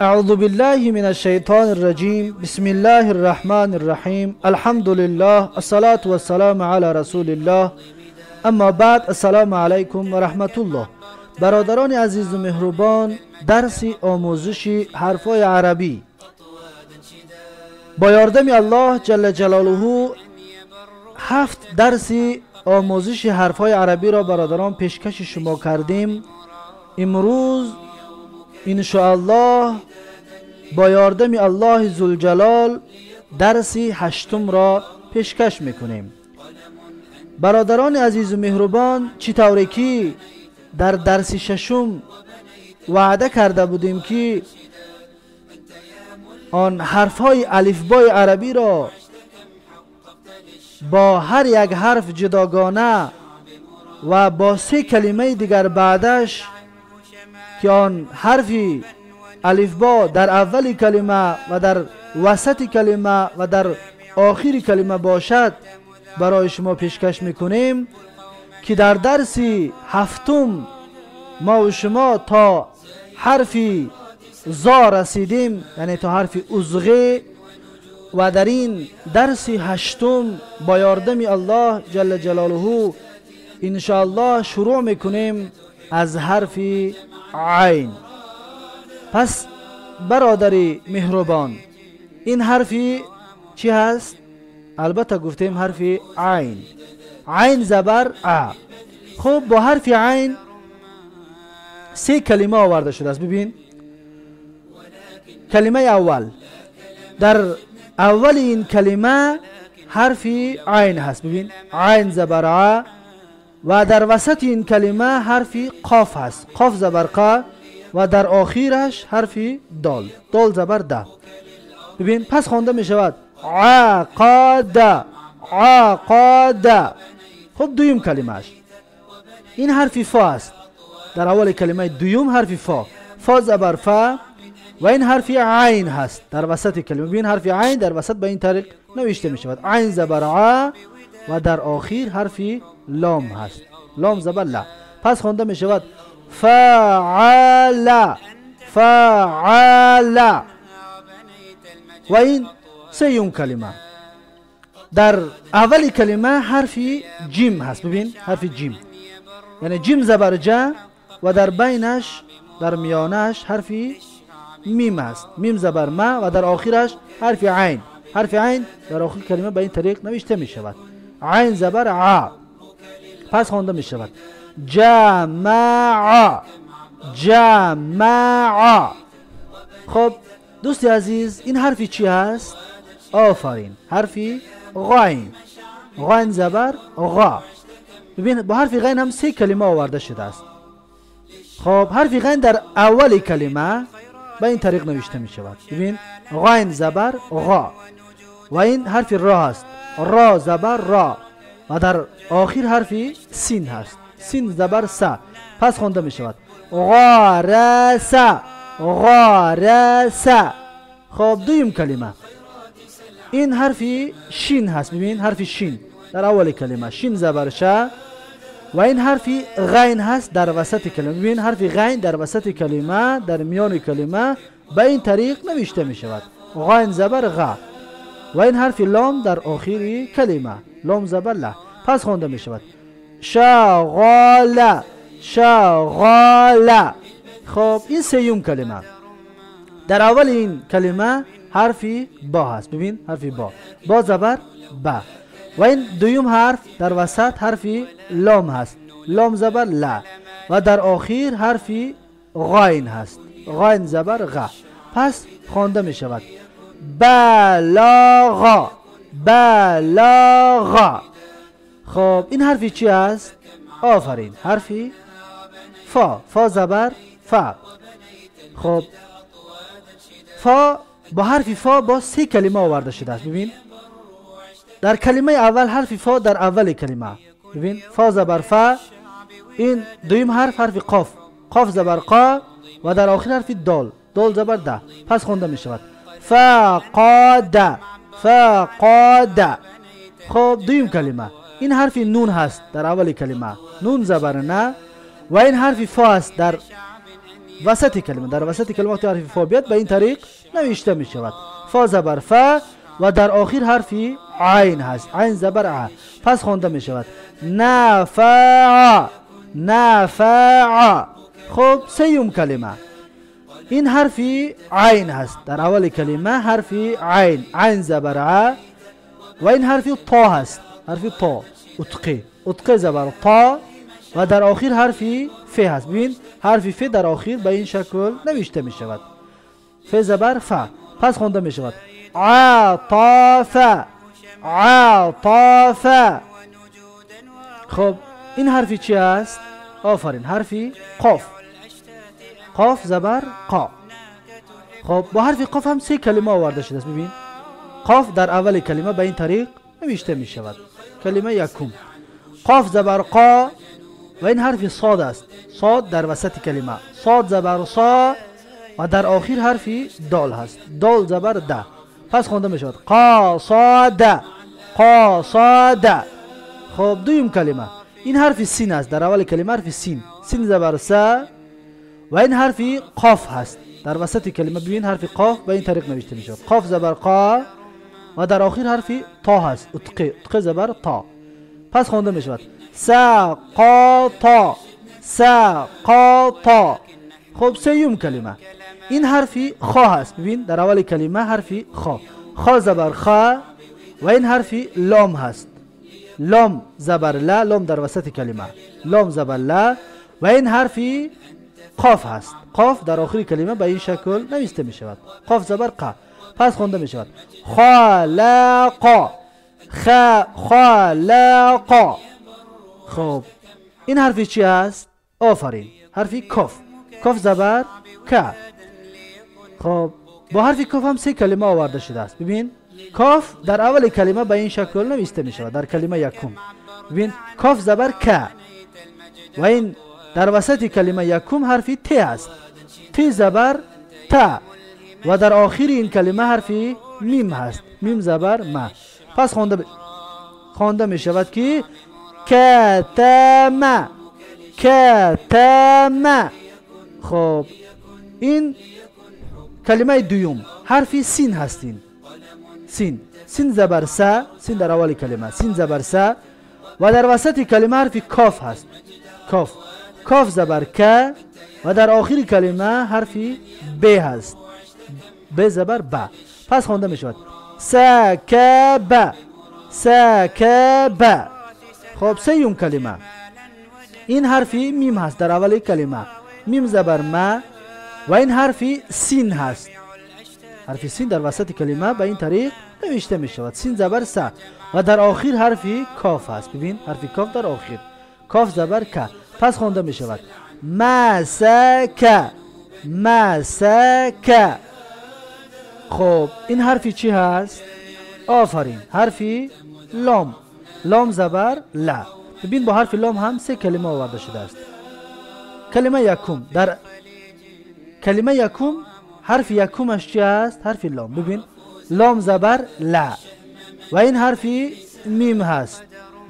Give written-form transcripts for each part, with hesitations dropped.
أعوذ بالله من الشيطان الرجيم. بسم الله الرحمن الرحيم. الحمد لله الصلاة والسلام على رسول الله. اما بعد، السلام علیکم و رحمت الله. برادران عزیز و مهربان، درس آموزش حرفای عربی با یاردم الله جل جلاله 7 درس آموزش حرفای عربی را برادران پیشکش شما کردیم. امروز انشاءالله با یاردم الله ذوالجلال درس 8 را پیشکش میکنیم. برادران عزیز و مهربان، چطوری که در درس 6 وعده کرده بودیم که آن حرفهای الفبای عربی را با هر یک حرف جداگانه و با 3 کلمه دیگر بعدش که آن حرف الفبا در اول کلمه و در وسط کلمه و در آخر کلمه باشد برای شما پیشکش میکنیم که در درس 7 ما و شما تا حرف زا رسیدیم، یعنی تا حرف ازغه، و در این درس 8 با یاردم الله جل جلاله انشاءالله شروع میکنیم از حرف عین. پس برادر مهربان، این حرفی چی هست؟ البته گفتیم حرف عین، عین زبر ا. خب با حرف عین 3 کلمه آورده شده است. ببین، کلمه اول، در اول این کلمه حرف عین هست. ببین، عین زبر ا، و در وسط این کلمه حرف قاف هست، قاف زبر قا، و در آخرش حرف دال، دال زبر د. ببین، پس خوانده می شود عقد، عقد. خب دویم کلمهش این حرف فا است. در اول کلمه دویم حرف فا، فا زبر فا، و این حرف عین هست در وسط کلمه. ببین، حرف عین در وسط به این طریق نوشته می شود، عین زبر ع، و در آخر حرف لام هست، لام زبر لا. پس خوانده می شود فعل، فعل. و این سیوم کلمه، در اول کلمه حرف جیم هست. ببین، حرف جیم، یعنی جیم زبر جا، و در بینش، در میانش حرف میم هست، میم زبر ما، و در آخرش حرف عین. حرف عین در آخر کلمه به این طریق نوشته می شود، عین زبر ع. پس خوانده می شود جمع، جمع. خب دوستی عزیز، این حرفی چی هست؟ آفرین، حرف غین، غین زبر غا. ببین، با حرف غین هم 3 کلمه آورده شده است. خب حرف غین در اول کلمه به این طریق نوشته می شود. ببین، غین زبر غا، و این حرف را هست، را زبر را، و در آخر حرف سین هست، سین زبر س. پس خوانده می شود غارس، غارس. خب دویم کلمه، این حرف شین هست. ببین، حرف شین در اول کلمه، شین زبر ش، و این حرف غین هست در وسط کلمه. ببین، حرف غین در وسط کلمه، در میان کلمه به این طریق نوشته می شود، غین زبر غ، و این حرف لام در آخر کلمه، لام زبر ل. پس خوانده می شود شغال، شغال. خب این سیوم کلمه، در اول این کلمه حرف با هست. ببین، حرف با، با زبر با، و این دویم حرف در وسط حرف لام هست، لام زبر ل، و در آخر حرف غین هست، غین زبر غ. پس خوانده می شود بلاغ، بلاغ. خب این حرفی چی هست؟ آفرین، حرف فا، فا زبر فا. خب فا، با حرف فا با 3 کلمه آورده شده است. ببین، در کلمه اول حرف فا در اول کلمه. ببین، فا زبر فا، این دویم حرف حرف قاف، قاف زبر قا، و در آخر حرف دال، دال زبر د. پس خوانده می شود فقاد، فقاد. خب دویم کلمه، این حرف نون هست در اول کلمه، نون زبر نه، و این حرف فا است در وسط کلمه، در وسط کلمه وقتی حرف فا بیاد به این طریق نوشته می شود. فا زبر ف و در آخر حرف عین هست، عین زبر ع. پس خوانده می شود نفع نفع. خب سیوم کلمه، این حرف عین هست. در اول کلمه حرف عین، عین زبر ع و این حرف طا هست، حرف طا اتقی، اتقی زبر طا و در آخر حرف ف هست. ببین حرف ف در آخر به این شکل نوشته می شود، ف زبر ف. پس خوانده می شود عطف عطف. خب این حرف چی است؟ آفرین، حرف قاف، قاف زبر قا. خب با حرف قاف هم سه کلمه آورده شده است. ببین قاف در اول کلمه به این طریق نوشته می شود. کلمه یکم قاف زبر قا و این حرف صاد است، صاد در وسط کلمه، صاد زبر صا و در آخر حرف دال هست، دال زبر د. پس خوانده می شود قا صاد قا صاد. خب دویم کلمه، این حرف سین است. در اول کلمه حرف سین، سین زبر س و این حرف قاف هست در وسط کلمه. ببین حرف قاف به این طریق نوشته می شود، قاف زبر قا و در آخر حرف تا هست، اتقی، اتقی زبر تا. پس خوانده می شود س قا تا س قا تا. خب سیوم کلمه، این حرف خا هست. ببین در اول کلمه حرف خا، خا زبر خا و این حرف لام هست، لام زبر لا، لام در وسط کلمه، لام زبر لا و این حرف قاف هست. قاف در آخر کلمه به این شکل نوشته می شود، قاف زبر ق. پس خوانده می شود خالق خ خالق. خب این حرف چی است؟ آفرین، حرف کاف، کاف زبر ک. خب با حرف کاف هم سه کلمه آورده شده است. ببین کاف در اول کلمه به این شکل نوشته می شود، در کلمه یکم. ببین کاف زبر ک و این در وسط کلمه یکم حرف ت است، ت زبر ت و در آخر این کلمه حرف میم هست، میم زبر ما. پس خوانده می شود که کتم کتم. خب این کلمه دوم حرف سین هستین، سین، سین زبر س، سین در اول کلمه، سین زبر س و در وسط کلمه حرف کاف هست، کاف، کاف زبر ک و در آخر کلمه حرف ب هست، ب زبر ب. پس خوانده می شود س ک ب س ک ب. خب سیوم کلمه، این حرف میم هست در اول کلمه، میم زبر ما و این حرف سین هست. حرف سین در وسط کلمه به این طریق نوشته می شود، سین زبر س و در آخر حرف کاف هست. ببین حرف کاف در آخر، کاف زبر ک. پس خوانده می شود مسک مسک. خب این حرف چی هست؟ آفرین، حرف لام، لام زبر لا. ببین با حرف لام هم سه کلمه آورده شده است. کلمه یکم، در کلمه یکم حرف یکمش چی هست؟ حرف لام. ببین لام زبر لا و این حرف میم هست.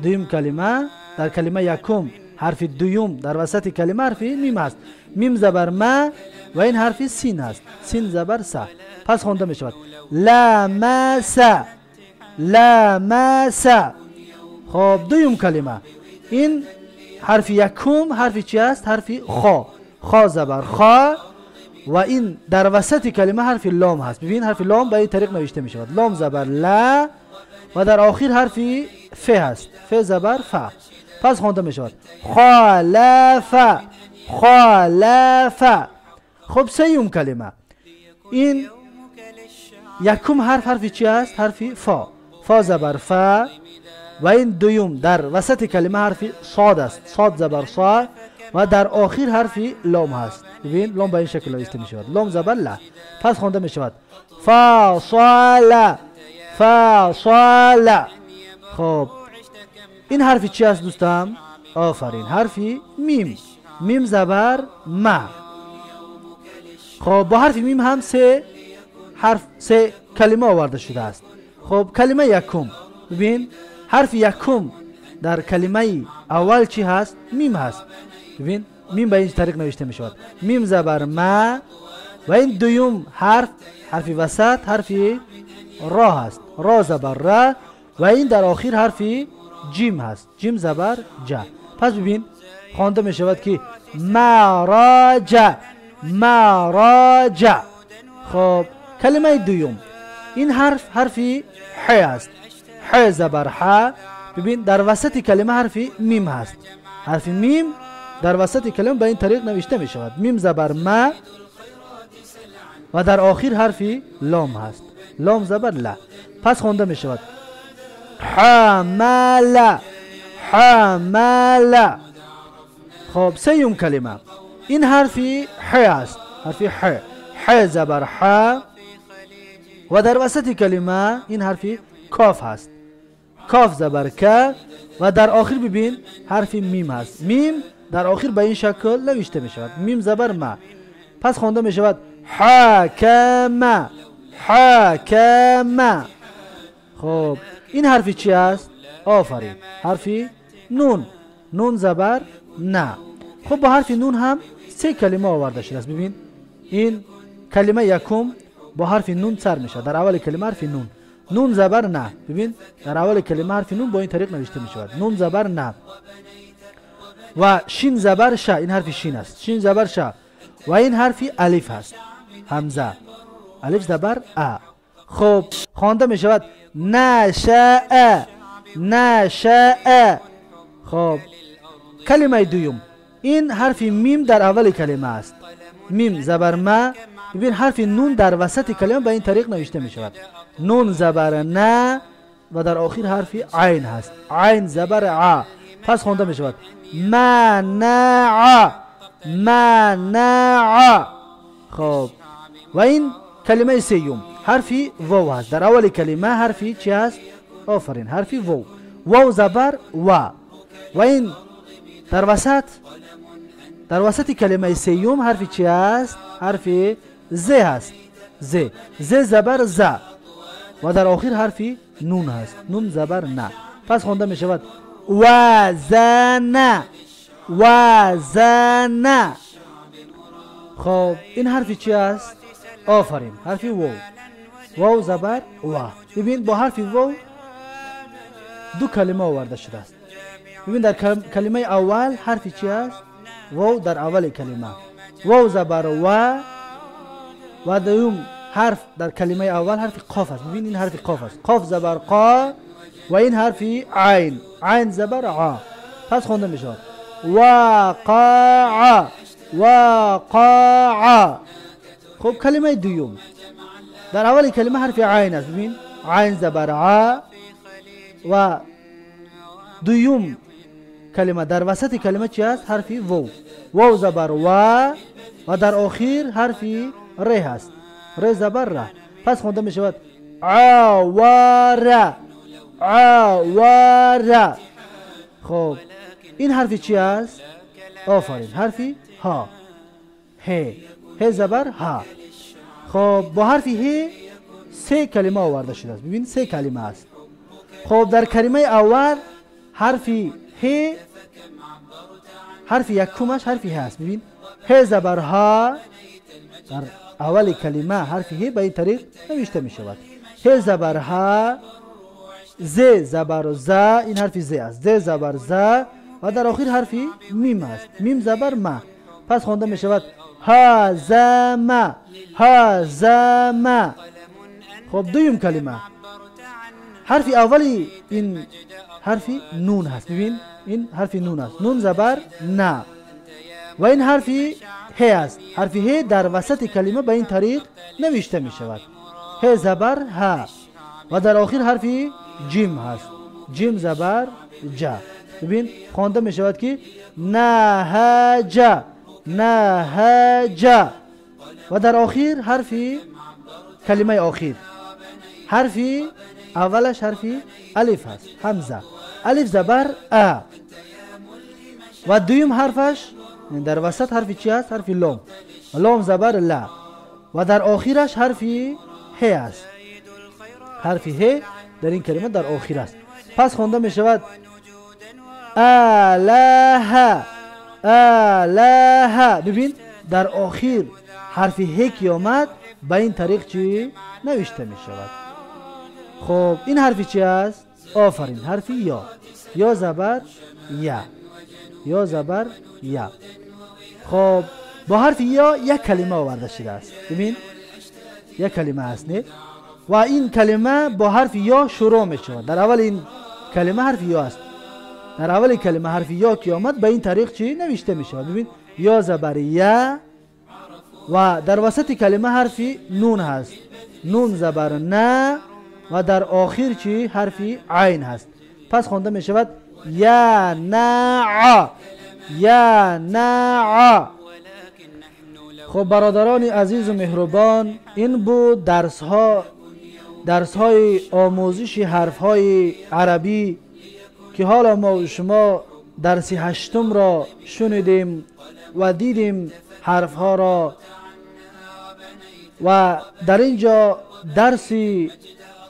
دویم کلمه، در کلمه یکم حرف دوم در وسط کلمه حرف میم هست، میم زبر ما و این حرف سین هست، سین زبر س. پس خوانده می شود لمس لمس. خب دویم کلمه، این حرف یکم حرف چی است؟ حرف خا، خا زبر خا و این در وسط کلمه حرف لام هست. ببین حرف لام به این طریق نوشته می شود، لام زبر لا و در آخر حرف ف هست، ف زبر ف. پس خوانده می شود خالف خالف. خب سیوم کلمه، این یکم حرف حرف چی است؟ حرف فا، فا زبر ف و این دوم در وسط کلمه حرف صاد است، صاد زبر صا و در آخر حرف لام هست. ببین لام به این شکل نوشته می شود، لام زبر لا. پس خوانده می شود فا صال فا صال. خب این حرف چی است دوستم؟ آفرین، حرف میم، میم زبر ما. خب با حرف میم هم سه حرف، سه کلمه آورده شده است. خب کلمه یکم، ببین حرف یکم در کلمه اول چی هست؟ میم هست. ببین میم به این طریق نوشته می شود. میم زبر ما و این دوم حرف، حرف وسط، حرف را هست. را زبر را و این در آخر حرف جیم هست. جیم زبر جا. پس ببین خوانده می شود که معراج، معراج. خب کلمه دوم، این حرف حرف ح است. ح زبر ح. ببین در وسط کلمه حرف میم هست. حرف میم در وسط کلمه به این طریق نوشته می شود. میم زبر ما و در آخر حرف لام هست. لام زبر لا. پس خوانده می شود حمل، حمل. خب سیوم کلمه، این حرف ح است. حرف ح، ح زبر ح و در وسط کلمه این حرف کاف هست. کاف زبر ک و در آخر ببین حرف میم هست. میم در آخر به این شکل نوشته می شود. میم زبر ما. پس خوانده می شود حکم، حکم. خب این حرف چی است؟ آفرین، حرف نون. نون زبر نه. خب با حرف نون هم سه کلمه آورده شده است. ببین این کلمه یکم با حرف نون سر میشه. در اول کلمه حرف نون، نون زبر نه. ببین در اول کلمه حرف نون با این طریق نوشته می شود. نون زبر نه و شین زبر ش. این حرف شین است. شین زبر ش و این حرف الف است. همزه، الف زبر ا. خب خوانده می شود نشأ، نشأ. خب کلمه دوم، این حرف میم در اول کلمه است. میم زبر ما. ببین حرف نون در وسط کلمه به این طریق نوشته می شود. نون زبر نه و در آخر حرف عین هست. عین زبر ع. پس خوانده می شود منع، منع. خب و این کلمه سیوم حرف واو هست. در اول کلمه حرف چی هست؟ آفرین، حرف واو. واو زبر و و این در وسط، در وسط کلمه سیوم حرف چی هست؟ حرف ز هست. ز، ز زبر ز و در آخر حرف نون هست. نون زبر نه. پس خوانده می شود وزن، وزن. خب این حرف چی است؟ آفرین، حرف واو. واو زبر و. ببین با حرف واو دو کلمه آورده شده است. ببین در کلمه اول حرف چی است؟ واو در اول کلمه. واو زبر و و دوم حرف در کلمه اول حرف قاف است. ببین این حرف قاف است. قاف زبر قا و این حرف عین، عین زبر ع. پس خوانده می شود وقع، وقع. خب کلمه دوم در اول کلمه حرف عین است. ببین عین زبر ع و دوم کلمه در وسط کلمه چی است؟ حرف واو. واو زبر و و در آخر حرف ر هست. ر زبر ر. پس خوانده می شود عوار، عوار. خب این حرف چی است؟ آفرین، حرف ها. ه، ه زبر ها. خب با حرف ه سه کلمه آورده شده است. ببین سه کلمه است. خب در کلمه اول حرف ه، حرف یکمش حرف ه است. ببین ه زبر ها در اول کلمه حرف ه به این طریق نوشته می شود. ه زبر ها، ز زبر ز، این حرف ز است. ز زبر ز و در آخر حرف میم است. میم زبر ما. پس خوانده می شود هزم، هزم. خب دوم کلمه حرف اولی این حرف نون هست. ببین این حرف نون است. نون زبر نه و این حرف ه است. حرف ه در وسط کلمه به این طریق نوشته می شود. ه زبر ه و در آخر حرف جیم هست. جیم زبر جا. ببین خوانده می شود که نهج، نهج و در آخر حرف کلمه آخر حرف اولش حرف الف هست. همزه، الف زبر ا و دویم حرفش در وسط حرف چی هست؟ حرف لام. لام زبر لا و در آخرش حرف ه است. حرف ه در این کلمه در آخر است. پس خوانده می شود اله، ла ҳ. ببین در آخر حرف ه که آمد به این طریق چی نوشته می شود. خب این حرف چی است؟ آفرین، حرف یا. یا زبر یا، یا زبر یا. خب با حرف یا یک کلمه آورده شده است. ببین یک کلمه است نه؟ و این کلمه با حرف یا شروع می شود. در اول این کلمه حرف یا است. در اول کلمه حرف یا که آمد به این طریق چی نوشته می شود. ببین یا زبر یا و در وسط کلمه حرف نون هست، نون زبر نه و در آخر چی حرف عین هست. پس خوانده می شود یا نا، یا نا. خب برادران عزیز و مهربان، این بود درس های آموزش حرف های عربی که حالا ما و شما درس هشتم را شنیدیم و دیدیم حرف ها را و در اینجا درس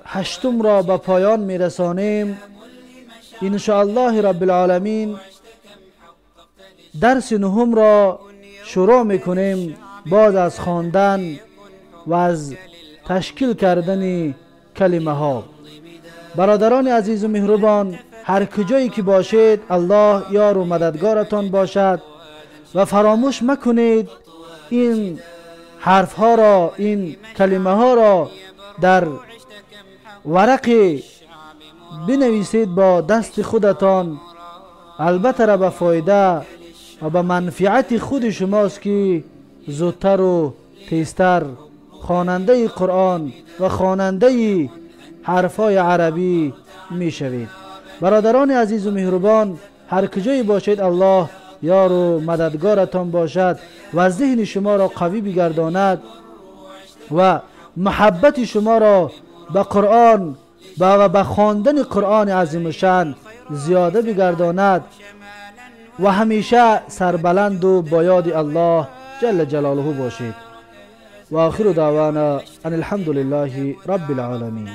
هشتم را به پایان می رسانیم. ان شاء الله رب العالمین درس نهم را شروع میکنیم، باز از خواندن و از تشکیل کردن کلمه ها. برادران عزیز و مهربان، هر کجایی که باشید الله یار و مددگارتان باشد و فراموش مکنید این حرف ها را، این کلمه ها را در ورق بنویسید با دست خودتان. البته را به فایده و به منفعت خود شماست که زودتر و تیزتر خواننده قرآن و خواننده حرفای عربی میشوید. برادران عزیز و مهربان، هر کجایی باشید الله یار و مددگارتان باشد و ذهن شما را قوی بگرداند و محبت شما را به قرآن و به خواندن قرآن عظیم الشأن زیاده بگرداند و همیشه سربلند و با یاد الله جل جلاله باشید. و آخر دعوانا ان الحمد لله رب العالمین.